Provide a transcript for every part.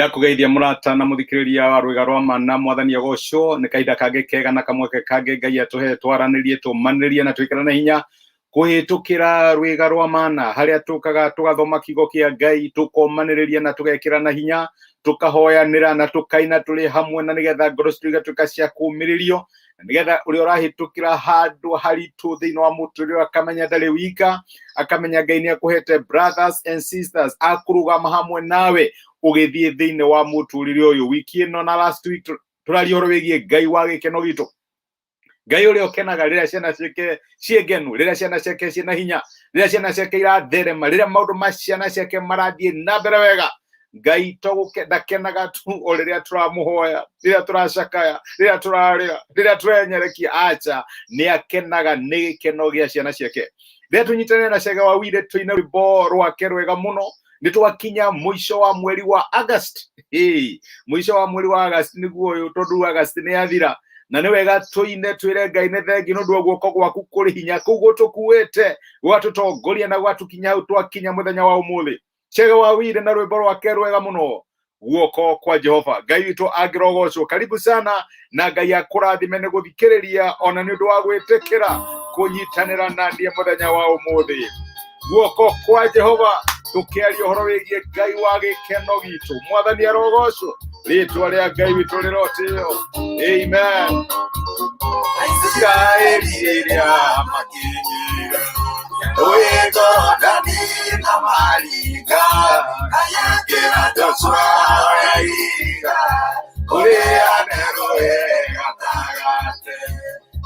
Ndakũgeithia mũrata na mũthikĩrĩria wa rwĩga rwa ma na mwathani agocwo nĩ kahinda kangĩ kega na kamweke kangĩ Ngai atũhe twaranĩrie tũmanĩrĩrie na twĩkĩrane hinya kũhĩtũkĩra rwĩga rwa mana harĩa tũkaga tũgathoma kiugo kĩa Ngai tũkomanĩrĩria na tũgekĩrana hinya tũkahoyanĩra na tũkaina tũrĩ hamwe na nĩgetha ngoro citũ igatuĩka cia kũũmĩrĩrio na nĩgetha ũrĩa ũrahĩtũkĩra handũ haritũ thĩinĩ wa mũtũrĩre akamenya ndarĩ wika, akamenya Ngai nĩ akũhete brothers and sisters akũrũgama hamwe nawe ũgĩthiĩ thĩinĩ wa mũtũrĩre ũyũ. Wiki ĩno na last week tũraria ũhoro wĩgiĩ Ngai wa gĩkeno gitũ, Ngai ũrĩa ũkenaga rĩrĩa ciana ciake ciĩ ngenu, rĩrĩa ciana ciake ciĩna hinya, rĩrĩa ciana ciake iratherema, rĩrĩa maũndũ ma ciana ciake marathiĩ na mbere wega. Ngai to ndakenaga tu o rĩrĩa tũramũhoya, rĩrĩa tũracakaya, rĩrĩa tũrarĩra, rĩrĩa tũrenyerekia, acha, nĩ akenaga nĩ gĩkeno gĩa ciana ciake. Rĩrĩa tũnyitanĩre na Chege wa Wire tũine rwĩmbo rwake rwega mũno, nĩ twakinya mũico wa mweri wa August. Hey, mũico wa mweri wa August nĩguo ũyũ, tondũ August nĩ yathira, na nĩ wega tũine twĩre Ngai nĩ thengi nĩ ũndũ wa guoko gwaku kũrĩ hinya kũu gũtũkuĩte gũgatũtongoria na gũgatũkinya hau twakinya mũthenya wa ũmũthĩ. Chege wa Wire na rwĩmbo rwake rwega mũno, guoko kwa Jehova. Ngai witũ angĩrogocwo. Karibu sana na Ngai akũrathime nĩ gũthikĩrĩria ona nĩ ũndũ wa gwĩtĩkĩra kũnyitanĩra na niĩ mũthenya wa ũmũthĩ. Guoko kwa Jehova, tũkĩaria ũhoro wĩgiĩ Ngai wa gĩkeno gitũ. Mwathani arogocwo, rĩtwa rĩa Ngai witũ rĩrotĩo. Amen. Isiraeli rĩrĩa makinyire rũĩ Jorodani na maringa, agĩkĩra Joshua ũrĩa ihiga ũrĩa rũĩ gatagatĩ,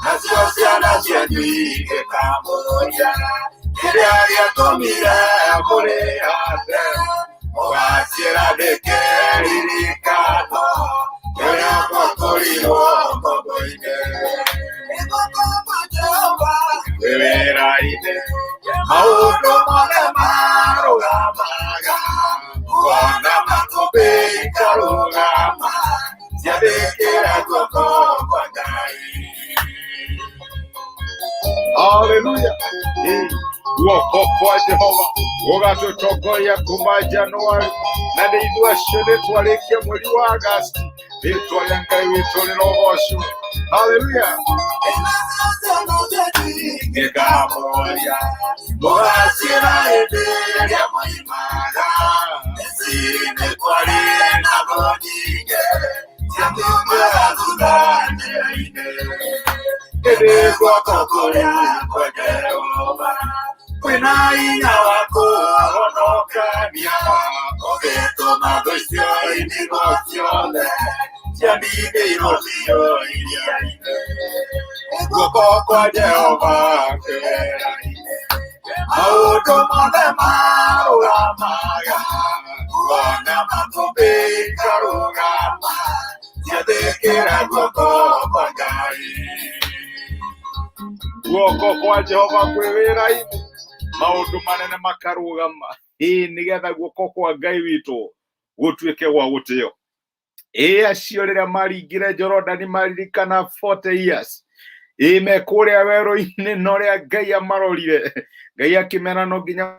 nacio ciana cianyu igĩkamũria kĩrĩa gĩatũmire mũrĩhande, mũgaciĩra ndĩkĩririkano kĩrĩa mwatũrirwo ngombo-inĩ. Wĩ wĩra-inĩ maũndũ mothe marũgamaga, kuona makũmbĩ ikarũgama, ciathĩkĩra guoko kwa Ngai. Haleluya. Guoko kwa Jehova gũgatũtongoria kuma Januari, na nĩ ithuĩ acio nĩ twarĩkia mweri wa Agasti. Rĩtwa rĩa Ngai witũ rĩrogocwo. Haleluya. Gĩkamũria mũgacĩra hĩndĩ ĩrĩa moimaga Misiri, kwarĩ na thũ nyingĩ ciatumaga thutha njĩra-inĩ, ĩndĩ guoko kũrĩa kwa Jehova kwĩna hinya wa kũhonokania, ũgĩtũma thũ icio inigo ciothe cianinĩirwo biũ iria-inĩ. Guoko kwa Jehova kwĩra-inĩ maũndũ mothe marũgamaga, kuona makũmbĩ ikarũgama, ciathĩkĩra guoko kwa Ngai. Guoko kwa Jehova kwĩ wĩra-inĩ maũndũ manene makarũgama, ĩĩ nĩgetha guoko kwa Ngai witũ gũtuĩke gwa gũtĩo. Ĩĩ acio rĩrĩa maringire Jorodani maririkana 40 years, ĩĩ me kũrĩa werũ-inĩ, na ũrĩa Ngai amarorire, Ngai akĩmera no nginya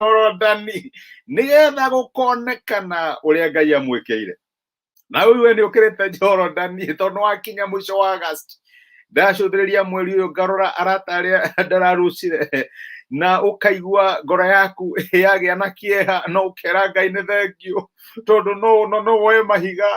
Jorodani nĩgetha gũkonekana ũrĩa Ngai amwĩkĩire. Na rĩu we nĩ ũkĩrĩte Jorodani tondũ wakinya mũico wa August. Ndacũthĩrĩria mweri ũyũ ngarora arata arĩa ndararucire, na ũkaigua ngoro yaku yagĩa na kĩeha, no ũkera Ngai nĩ thengiũ, tondũ no no no woe mahiga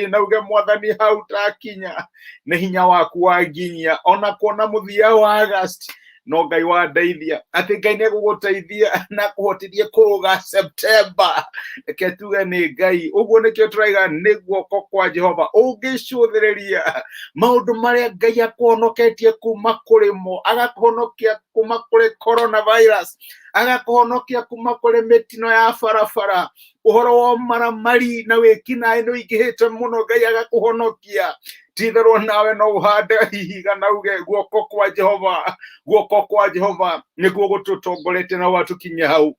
na uge mwathani hau takinya nĩ hinya waku wanginyia ona kuona mũthia wa August. No Ngai wandeithia atĩ Ngai nĩ egũgũteithia na kũhotithie kũrũga September. Reke tuge nĩ Ngai. Ũguo nĩkĩo tũraiga nĩ guoko kwa Jehova. Ũngĩcũthĩrĩria maũndũ marĩa Ngai akũhonoketie kuma kũrĩ mo, agakũhonokia kuma kũrĩ coronavirus, agakũhonokia kuma kũrĩ mĩtino ya barabara, ũhoro wa maramari na wĩkinaĩ nĩ ũingĩhĩte mũno, Ngai agakũhonokia. Titherwo nawe no ũhande ihiga na uge guoko kwa Jehova, guoko kwa Jehova nĩguo gũtũtongoretie na gwatũkinyia hau.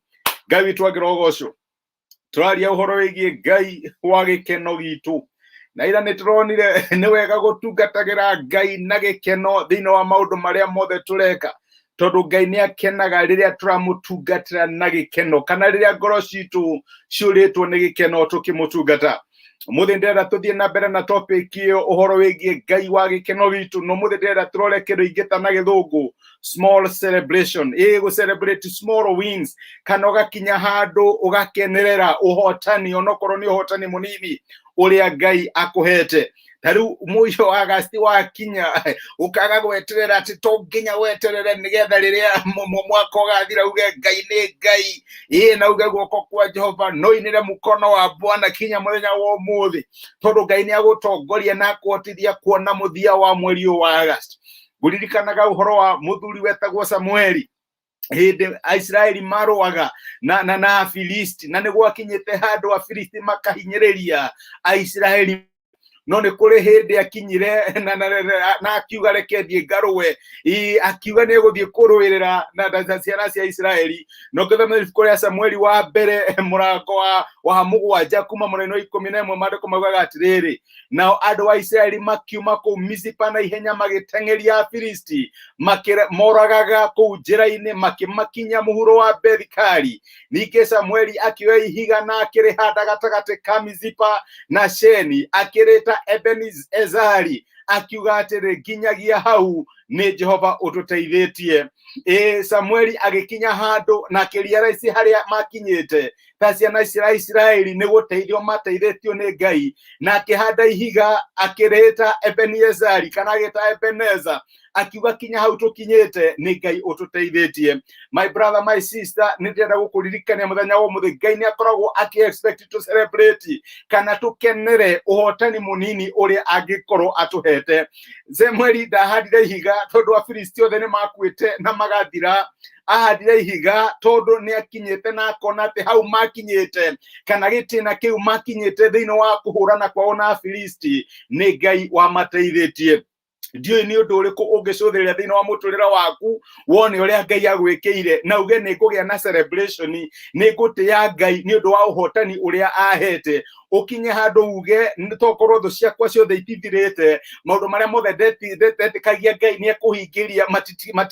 Ngai witũ angĩrogocwo. Tũraria ũhoro wĩgiĩ Ngai wa gĩkeno gitũ, na ira nĩ tũronire nĩ wega gũtungatagĩra Ngai na gĩkeno thĩinĩ wa maũndũ marĩa mothe tũreka. Tondu Ngai nĩ akenaga rĩrĩa tũramũtungatĩra na gĩkeno, kana rĩrĩa ngoro citũ ciũrĩtwo nĩ gĩkeno tũkĩmũtungata. Mũthĩ ndĩrenda tũthiĩ na mbere na topic ĩyo, ũhoro wĩgiĩ Ngai wa gĩkeno witũ. No mũthĩ ndĩrenda tũrore kĩndũ ingĩta na Gĩthũngũ small celebration, ĩ gũ celebrate small wins, kana ũgakinya handũ ũgakenerera ũhotani, onokorwo nĩ ũhotani mũnini ũrĩa Ngai akũhete. Ta rĩu mũico wa Agasti wakinya, ũkaga gweterera atĩ to nginya weterere nĩgetha rĩrĩa mwaka ũgathira uge Ngai nĩ Ngai, ĩĩ, na uge guoko kwa Jehova no inĩre mũkono wa Bwana kinya mũthenya wa ũmũthĩ, tondũ Ngai nĩ agũtongoria na akũhotithia kuona mũthia wa mweri ũyũ wa Agasti. Ngũririkanaga ũhoro wa mũthuri wetagwo Samueli, hĩndĩ Aisiraeli marũaga na Afilisti, na nĩ gwakinyĩte handũ Afilisti makahinyĩrĩria Aisiraeli. No nĩ kũrĩ hĩndĩ akinyire na akiuga, "Reke thiĩ ngarũe." Akiuga nĩ egũthiĩ kũrũĩrĩra na ciana cia Isiraeli. No ngĩthoma ibuku rĩa Samueli wa mbere, mũrango wa 7 kuma mũraini wa 11, maandĩko maugaga atĩrĩrĩ, "Nao andũ a Isiraeli makiuma kũu Mizipa na ihenya, magĩteng'eria Afilisti, makĩmoragaga kũu njĩra-inĩ, makĩmakinya mũhuro wa Bethikari. Ningĩ Samueli akĩoya ihiga na akĩrĩhanda gatagatĩ ka Mizipa na Sheni, akĩrĩta Ebeni-Ezari, akiuga atĩrĩ, 'Nginyagia hau nĩ Jehova ũtũteithĩtie.'" Ĩ Samueli agĩkinya handũ na akĩrealize harĩa makinyĩte ta ciana cia Isiraeli nĩ gũteithio mateithĩtio nĩ Ngai, na akĩhanda ihiga akĩrĩta Ebeniezari, kana agĩta Ebeneza, akiuga, "Kinya hau tũkinyĩte nĩ Ngai ũtũteithĩtie." My brother, my sister, nĩ ndĩrenda gũkũririkania mũthenya wa ũmũthĩ, Ngai nĩ akoragwo akĩ expect to celebrate kana tũkenere ũhotani mũnini ũrĩa angĩkorwo atũhete. Samueli ndahandire ihiga tondũ Afilisti othe nĩ makuĩte na magathira. Ahandire ihiga tondũ nĩ akinyĩte na akona atĩ hau makinyĩte, kana gĩtĩna kĩu makinyĩte thĩinĩ wa kũhũrana kwao na Afilisti, nĩ Ngai wamateithĩtie. Ndiũĩ nĩ ũndũ ũrĩkũ ũngĩcũthĩrĩria thĩinĩ wa mũtũrĩre waku wone ũrĩa Ngai agwĩkĩire, na uge, "Nĩ ngũgĩa na celebration, nĩ ngũtĩya Ngai nĩ ũndũ wa ũhotani ũrĩa ahete." Ũkinye handũ uge, "Nĩ tokorwo thũ ciakwa ciothe itithirĩte, maũndũ marĩa mothe ndetĩkagia Ngai nĩ ekũhingĩria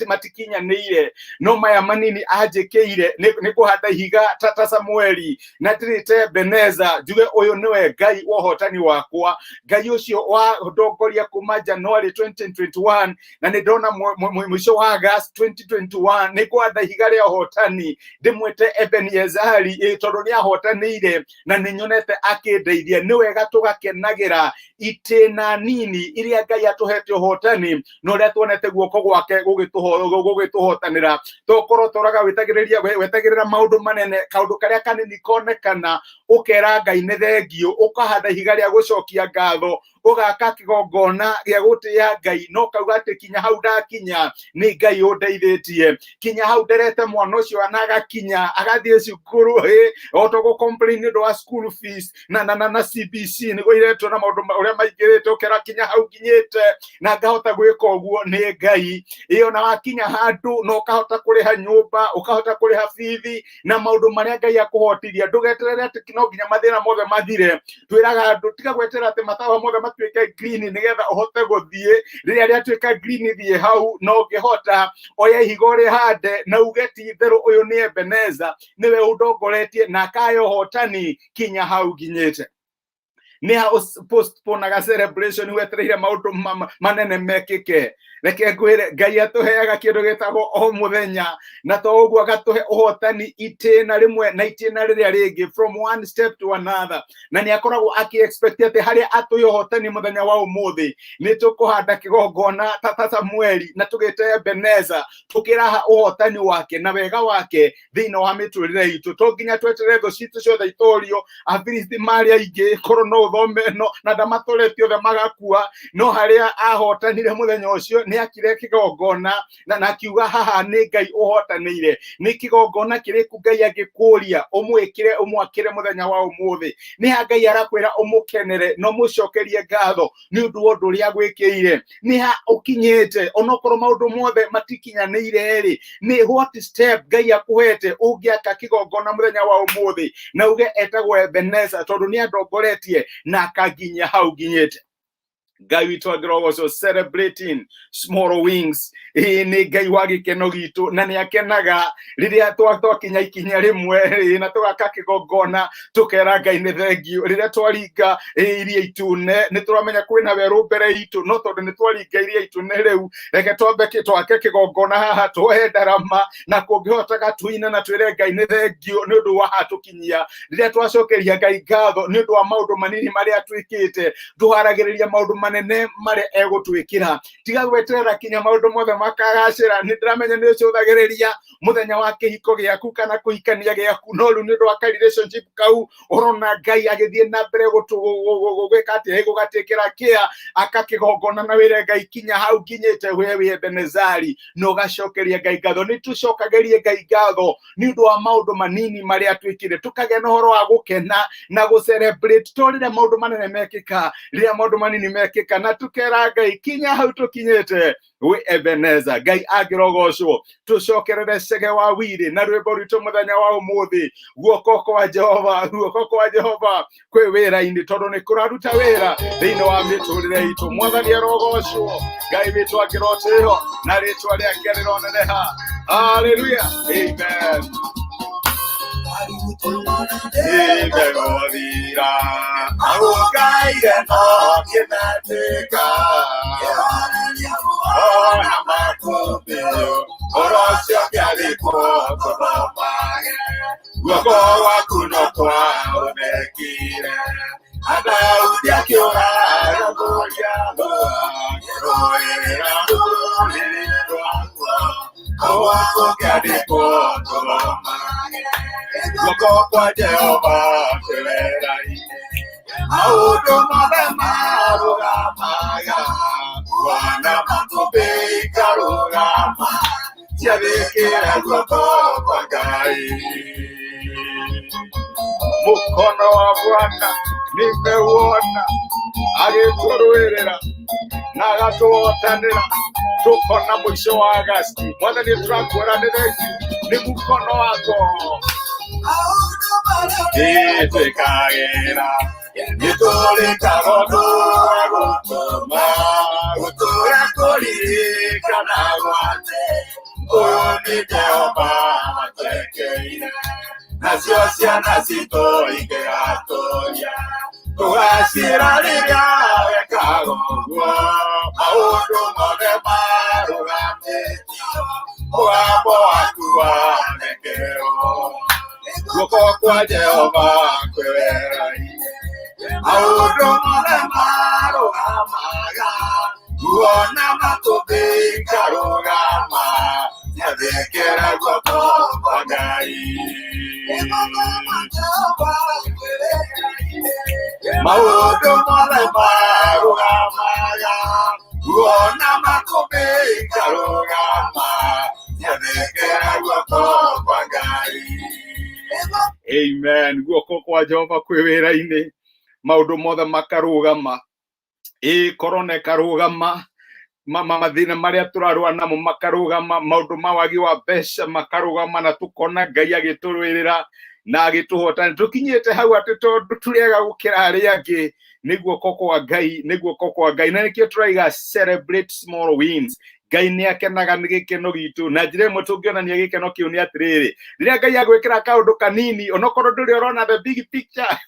matikinyanĩire, no maya manini anjĩkĩire, nĩ kũhanda ihiga ta Samueli na ndĩrĩte Beneza, njuge ũyũ nĩwe Ngai wa ũhotani wakwa, Ngai ũcio wa ndongoria kuma January 2021, na nĩ ndona mũico wa August 2021. Nĩ ngwanda ihiga rĩa ũhotani, ndĩmwĩte Ebeniezari, tondũ nĩ ahotanĩire na nĩ nyonete akĩndeithia." Nĩ wega tũgakenagĩra itĩna nini iria Ngai atũhete ũhotani na ũrĩa tuonete guoko gwake gũgĩtũhotanĩra. Tokorwo tũraga wĩtagĩrĩria wetagĩrĩra maũndũ manene, kaũndũ karĩa kanini konekana ũkera Ngai nĩ thengiũ, ũkahanda ihiga rĩa gũcokia ngatho, ũgaka kĩgongona gĩa gũtĩĩa Ngai, no kauga atĩ, "Kinya hau ndakinya nĩ Ngai ũndeithĩtie, kinya hau nderete mwana ũcio na agakinya agathiĩ cukuru." Ĩ o to gũ complain nĩ ũndũ wa school fees na CBC nĩguo iretwo na maũndũ ũrĩa maingĩrĩte, ũkera, "Kinya hau nginyĩte na ngahota gwĩka ũguo nĩ Ngai." Ĩ ona wakinya handũ na ũkahota kũrĩha nyũmba, ũkahota kũrĩha bithi na maũndũ marĩa Ngai akũhotithia, ndũgeterere atĩ no nginya mathĩna mothe mathire. Twĩraga andũ, tiga gweterera atĩ matawa mothe matuĩke green nĩgetha ũhote gũthiĩ. Rĩrĩa rĩatuĩka green, thiĩ hau. Na ũngĩhota, oya ihiga ũrĩhande na uge, "Ti itherũ ũyũ nĩ Ebeneza, nĩwe ũndongoretie na akahe ũhotani kinya hau nginyĩte." Nĩ ha postponaga celebration wetereire maũndũ manene mekĩke? Reke ngwĩre, Ngai atũheaga kĩndũ gĩtagwo o mũthenya, na to ũguo, agatũhe ũhotani itĩna rĩmwe na itĩna rĩrĩa rĩngĩ, from one step to another. Na nĩ akoragwo akĩ expect atĩ harĩa atũhe ũhotani mũthenya wa ũmũthĩ, nĩ tũkũhanda kĩgongona ta Samueli na tũgĩte Ebeneza, tũkĩraha ũhotani wake na wega wake thĩinĩ wa mĩtũrĩre itũ. To nginya tweterere thũ citũ ciothe itorio. Afilisti marĩ aingĩ, korwo no ũthome no na ndamatoretie othe magakua, no harĩa ahotanire mũthenya ũcio, nĩ akire kĩgongona na akiuga, "Haha nĩ Ngai ũhotanĩire." Nĩ kĩgongona kĩrĩkũ Ngai angĩkũria ũmwĩkĩre, ũmwakĩre mũthenya wa ũmũthĩ? Nĩ ha Ngai arakwĩra ũmũkenere na ũmũcokerie ngatho nĩ ũndũ wa ũndũ ũrĩa agwĩkĩire? Nĩ ha ũkinyĩte, onokorwo maũndũ mothe matikinyanĩire rĩ, nĩ what step Ngai akũhete ũngĩaka kĩgongona mũthenya wa ũmũthĩ na uge, "Etagwo Ebeneza tondũ nĩ andongoretie na akanginyia hau nginyĩte"? Ngai witũ angĩrogocwo. Celebrating small wins. Ĩĩ, nĩ Ngai wa gĩkeno gitũ na nĩ akenaga rĩrĩa twakinya ikinya rĩmwe, ĩĩ, na tũgaka kĩgongona tũkera Ngai nĩ thengiũ. Rĩrĩa twaringa, ĩĩ, iria itune, nĩ tũramenya kwĩna werũ mbere itũ, no tondũ nĩ twaringa iria itune, rĩu reke twambe twake kĩgongona haha, tuoe ndarama na kũngĩhoteka tuine na twĩre Ngai nĩ thengiũ nĩ ũndũ wa haha tũkinyia. Rĩrĩa twacokeria Ngai ngatho nĩ ũndũ wa maũndũ manini marĩa twĩkĩte, tũharagĩrĩria maũndũ manene marĩa egũtwĩkĩra. Tiga gweterera kinya maũndũ mothe makagacĩra. Nĩ ndĩramenya nĩ ũcũthagĩrĩria mũthenya wa kĩhiko gĩaku kana kũhikania gĩaku, no rĩu nĩ ũndũ wa ka relationship kau ũrona Ngai agĩthiĩ na mbere gwĩka atĩa, gũgatĩkĩra kĩa aka kĩgongona na wĩre Ngai, kinya hau nginyĩte, we wĩ Ebenezari, na ũgacokeria Ngai ngatho. Nĩ tũcokagĩrie Ngai ngatho nĩ ũndũ wa maũndũ manini marĩa twĩkire, tũkagĩa na ũhoro wa gũkena na gũ celebrate to rĩrĩa maũndũ manene mekĩka, rĩrĩa maũndũ manini mekĩka, na tũkera Ngai, kinya hau tũkinyĩte, wĩ Ebeneza. Ngai angĩrogocwo. Tũcokerere Cege wa Wiri na rwĩmbo rwitũ mũthenya wa ũmũthĩ, guoko kwa Jehova. Guoko kwa Jehova kwĩ wĩra-inĩ, tondũ nĩ kũraruta wĩra thĩinĩ wa mĩtũrĩre itũ. Mwathani arogocwo. Ngai witũ angĩrotĩo na rĩtwa rĩake rĩroneneha. Haleluya, amen. Nĩndegũthira agũkaire no kĩmetĩka ona makũmbĩ ũhoro ũcio kĩandĩkwo tũthomage. Guoko gwaku no kwaonekire na Daudi akĩũra Goliathũ, akĩrũĩrĩra rũrĩrĩ rwakwa. Guoko kĩandĩkwo tũthomage, guoko kwa Jehova kwĩ wĩra-inĩ, maũndũ mothe marũgamaga, kuona makũmbĩ ikarũgama, ciathĩkĩra guoko kwa Ngai. Mkono wa Bwana nimeuona agĩtũrũĩrĩra na agatũhotanĩra, tũkona mũico wa Agasti. Mwathani, tũrakwĩra nĩ thengiũ nĩ mũkono wako ĩtwĩkagĩra nĩtũrĩkaga ũndũ wa gũtũma gũtũra kũririkanagwo atĩ ũyũ nĩ Jehova watwekeire, nacio ciana citũ ingĩgatũria tũgacĩra rĩrĩa wekaga ũguo. Maũndũ mothe marũgamĩtio, mũgambo waku warekerwo, guoko kwa Jehova kwĩ wĩra-inĩ, maũndũ mothe marũgamaga, kuona makũmbĩ ikarũgama, nyathĩkĩra guoko kwa Ngai. Maũndũ mothe marũgamaga, kuona makũmbĩ ikarũgama, nyathĩkĩra guoko kwa Ngai. Amen. Guoko kwa Jehova kwĩ wĩra-inĩ, maũndũ mothe makarũgama. Ĩ korona ĩkarũgama, mathĩna marĩa tũrarũa namo makarũgama, maũndũ ma wagi wa mbeca makarũgama, na tũkona Ngai agĩtũrũĩrĩra na agĩtũhota. Tũkinyĩte hau atĩ tondũ tũrĩega gũkĩra arĩa angĩ, nĩ guoko kwa Ngai, nĩ guoko kwa Ngai. Na nĩkĩo tũraiga celebrate small wins. Ngai nĩ akenaga nĩ gĩkeno gitũ, na njĩra ĩmwe tũngĩonania gĩkeno kĩu nĩ atĩrĩrĩ, rĩrĩa Ngai agwĩkĩra kaũndũ kanini, onokorwo ndũrĩ ũrona the big picture,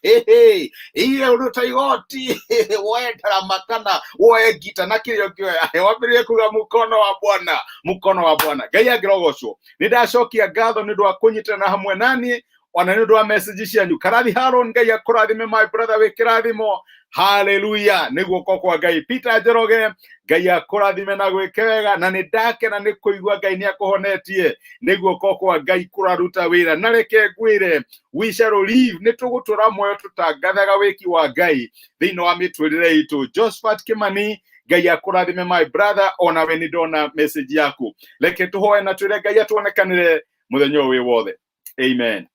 iye ũndũ ta igoti, woe ndarama kana woe ngita na kĩrĩa ũngĩoya, wambĩrĩrie kuga, mũkono wa Bwana, mũkono wa Bwana. Ngai angĩrogocwo. Nĩ ndacokia ngatho nĩ ũndũ wa kũnyitana hamwe naniĩ, ona nĩ ũndũ wa message cianyu. Karathi Haron, Ngai akũrathime, my brother, wĩ kĩrathimo. Haleluya, nĩ guoko kwa Ngai. Peter Njoroge, Ngai akũrathime na gwĩke wega, na nĩ ndakena nĩ kũigua Ngai nĩ akũhonetie. Nĩ guoko kwa Ngai kũraruta wĩra, na reke ngwĩre, we shall live, nĩ tũgũtũra muoyo tũtangathaga wĩki wa Ngai thĩinĩ wa mĩtũrĩre itũ. Josephat Kimani, Ngai akũrathime, my brother, ona we nĩ ndona message yaku. Reke tũhoe na twĩre Ngai atuonekanĩre mũthenya ũyũ wĩ wothe. Amen.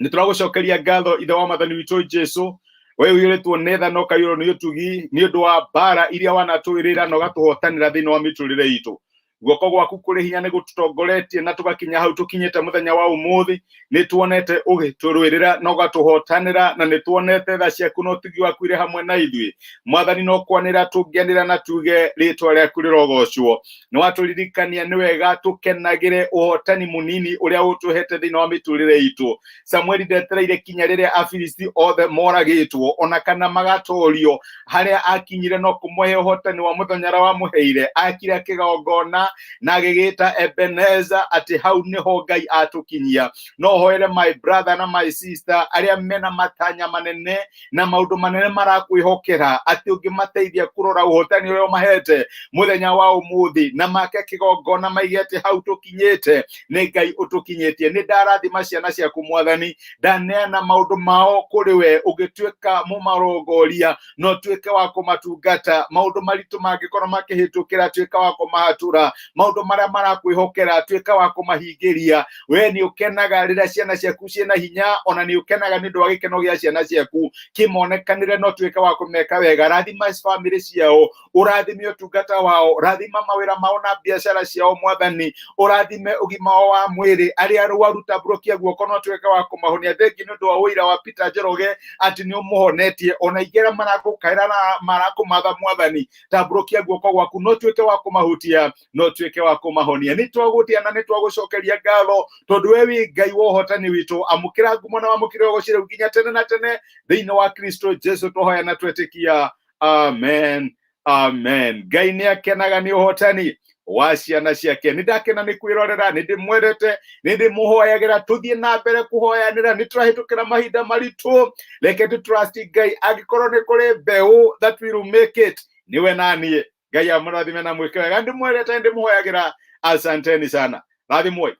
Nĩ tũragũcokeria ngatho, Ithe wa Mwathani witũ Jesu, we ũiyũrĩtwo nĩ tha na ũkaiyũrwo nĩ ũtugi, nĩ ũndũ wa mbara iria wanatũĩrĩra na ũgatũhotanĩra thĩinĩ wa mĩtũrĩre itũ. Guoko gwaku kũrĩ hinya nĩ gũtũtongoretie na tũgakinya hau tũkinyĩte mũthenya wa ũmũthĩ. Nĩ tuonete ũgĩtũrũĩrĩra na ũgatũhotanĩra, na nĩ tuonete tha ciaku na ũtugi waku irĩ hamwe na ithuĩ. Mwathani, no kwanĩra tũngĩanĩra na tuge rĩtwa rĩaku rĩrogocwo. Nĩ watũririkania nĩ wega tũkenagĩre ũhotani mũnini ũrĩa ũtũhete thĩinĩ wa mĩtũrĩre itũ. Samueli ndetereire kinya rĩrĩa Afilisti othe moragĩtwo ona kana magatorio. Harĩa akinyire no kũmũhe ũhotani wa mũthenya ũrĩa wamũheire. Akire kĩgongona na agĩgĩta Ebeneza, atĩ hau nĩho Ngai atũkinyia. No hoere my brother na my sister arĩa mena matanya manene na maũndũ manene marakwĩhokera, atĩ ũngĩmateithia kũrora ũhotani ũrĩa ũmahete mũthenya wa ũmũthĩ, na make kĩgongona maige atĩ hau tũkinyĩte nĩ Ngai ũtũkinyĩtie. Nĩ ndarathima ciana ciaku Mwathani, ndaneana maũndũ mao kũrĩ we, ũngĩtuĩka mũmarongoria na ũtuĩke wa kũmatungata. Maũndũ maritũ mangĩkorwo makĩhĩtũkĩra, tuĩka wa kũmahatũra. Maũndũ marĩa marakwĩhokera, tuĩka wa kũmahingĩria. We nĩ ũkenaga rĩrĩa ciana ciaku ciĩna hinya, ona nĩ ũkenaga nĩ ũndũ wa gĩkeno gĩa ciana ciaku kĩmonekanĩre, no tuĩke wa kũmeka wega. Rathima bamĩrĩ ciao, ũrathime ũtungata wao, rathima mawĩra mao na biacara ciao Mwathani, ũrathime ũgima wao wa mwĩrĩ. Arĩa arwaru tambũrũkia guoko no tuĩke wa kũmahonia. Thengi nĩ ũndũ wa ũira wa Peter Njoroge atĩ nĩ ũmũhonetie, ona ingĩ arĩa marakũkaĩra na marakũmatha Mwathani, tambũrũkia guoko gwaku no tuĩke wa kũmahutia, no tuĩke wa kũmahonia. Nĩ twagũtia na nĩ twagũcokeria ngatho, tondũ we wĩ Ngai wa ũhotani witũ. Amũkĩra ngumo na wamũkĩre ũgoci rĩu nginya tene na tene, thĩinĩ wa Kristo Jesu twahoya na twetĩkia, amen, amen. Ngai nĩ akenaga nĩ ũhotani wa ciana ciake. Nĩ ndakena nĩ kwĩrorera, nĩ ndĩmwendete, nĩ ndĩmũhoyagĩra. Tũthiĩ na mbere kũhoyanĩra, nĩ tũrahĩtũkĩra mahinda maritũ. Reke tũ trust Ngai, angĩkorwo nĩ kũrĩ mbeũ that will make it, nĩwe na niĩ. Ngai amũrathime na mwĩke wega. Ndĩmwendete, ndĩmũhoyagĩra. Asanteni sana, rathimwoi.